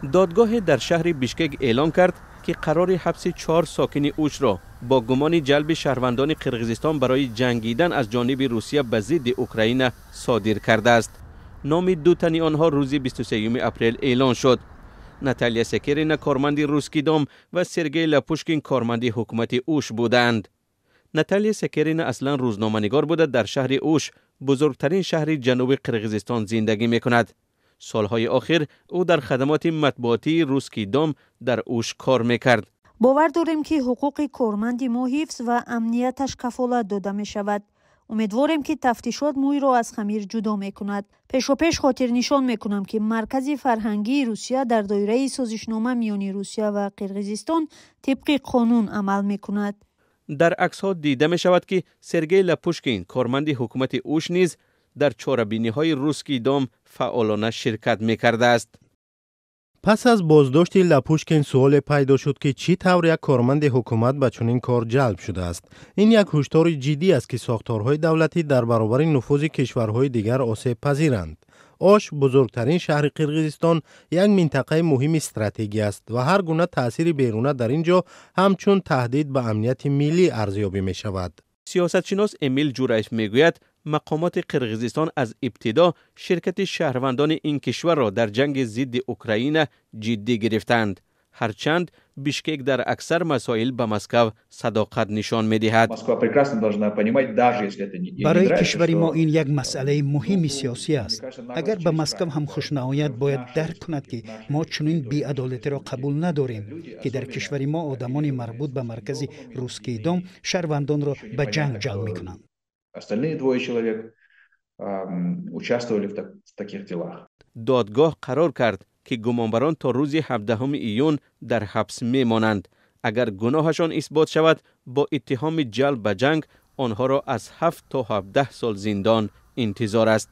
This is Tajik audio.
Додгоҳе дар шаҳри Бишкек эълон кард, ки қарори ҳабси чор сокини Ӯшро бо гумони ҷалби шаҳрвандони Қирғизистон барои ҷангидан аз ҷониби Русия ба зидди Украина содир кардааст. Номи ду тани онҳо рӯзи 23 апрел эълон шуд. Наталья Секерина, корманди «Русский дом», ва Сергей Лапушкин, корманди ҳукумати Ӯш будаанд. Наталья Секерина аслан рӯзноманигор буда, дар шаҳри Ӯш, бузургтарин шаҳри ҷануби Қирғизистон, зиндагӣ мекунад. Солҳои охир ӯ дар хадамоти матбуотии «Русский дом» дар Ӯш кор мекард. Бовар дорем, ки ҳуқуқи корманди мо ҳифз ва амнияташ кафолат дода мешавад. Умедворем, ки тафтишот мӯйро аз хамир ҷудо мекунад. Пешопеш хотирнишон мекунам, ки Маркази фарҳангии Русия дар доираи созишнома миёни Русия ва Қирғизистон тибқи қонун амал мекунад. Дар аксҳо дида мешавад, ки Сергей Лапушкин, корманди ҳукумати Ӯш, низ дар чорабиниҳои «Русский дом» фаъолона ширкат мекардааст. Пас аз боздошти Лапушкин суоле пайдо шуд, ки чӣ тавр як корманди ҳукумат ба чунин кор ҷалб шудааст. Ин як ҳушдори ҷиддӣ аст, ки сохторҳои давлатӣ дар баробари нуфузи кишварҳои дигар осебпазиранд. Ош, бузургтарин шаҳри Қирғизистон, як минтақаи муҳими стратегӣ аст ва ҳар гуна таъсири беруна дар ин ҷо ҳамчун таҳдид ба амнияти миллӣ арзёбӣ мешавад. Сиёсатшинос Эмил Ҷураев мегӯяд, мақомоти Қирғизистон аз ибтидо ширкати шаҳрвандони ин кишварро дар ҷанги зидди Украина ҷиддӣ гирифтаанд, ҳарчанд Бишкек дар аксар масоил ба Москав садоқат нишон медиҳад. Барои кишвари мо ин як масъалаи муҳими сиёсӣ аст. Агар ба Москав ҳам хуш наояд, бояд дарк кунад, ки мо чунин беадолатиро қабул надорем, ки дар кишвари мо одамони марбут ба маркази «Русский дом» шаҳрвандонро ба ҷанг ҷалб мекунанд. Остальные двое человек участвовали в таких делах. Додгоҳ қарор кард, ки гумонбарон то рӯзи 17 июн дар ҳабс мемонанд. Агар гуноҳашон исбот шавад, бо иттиҳоми ҷалб ба ҷанг онҳоро аз 7 то 17 сол зиндон интизор аст.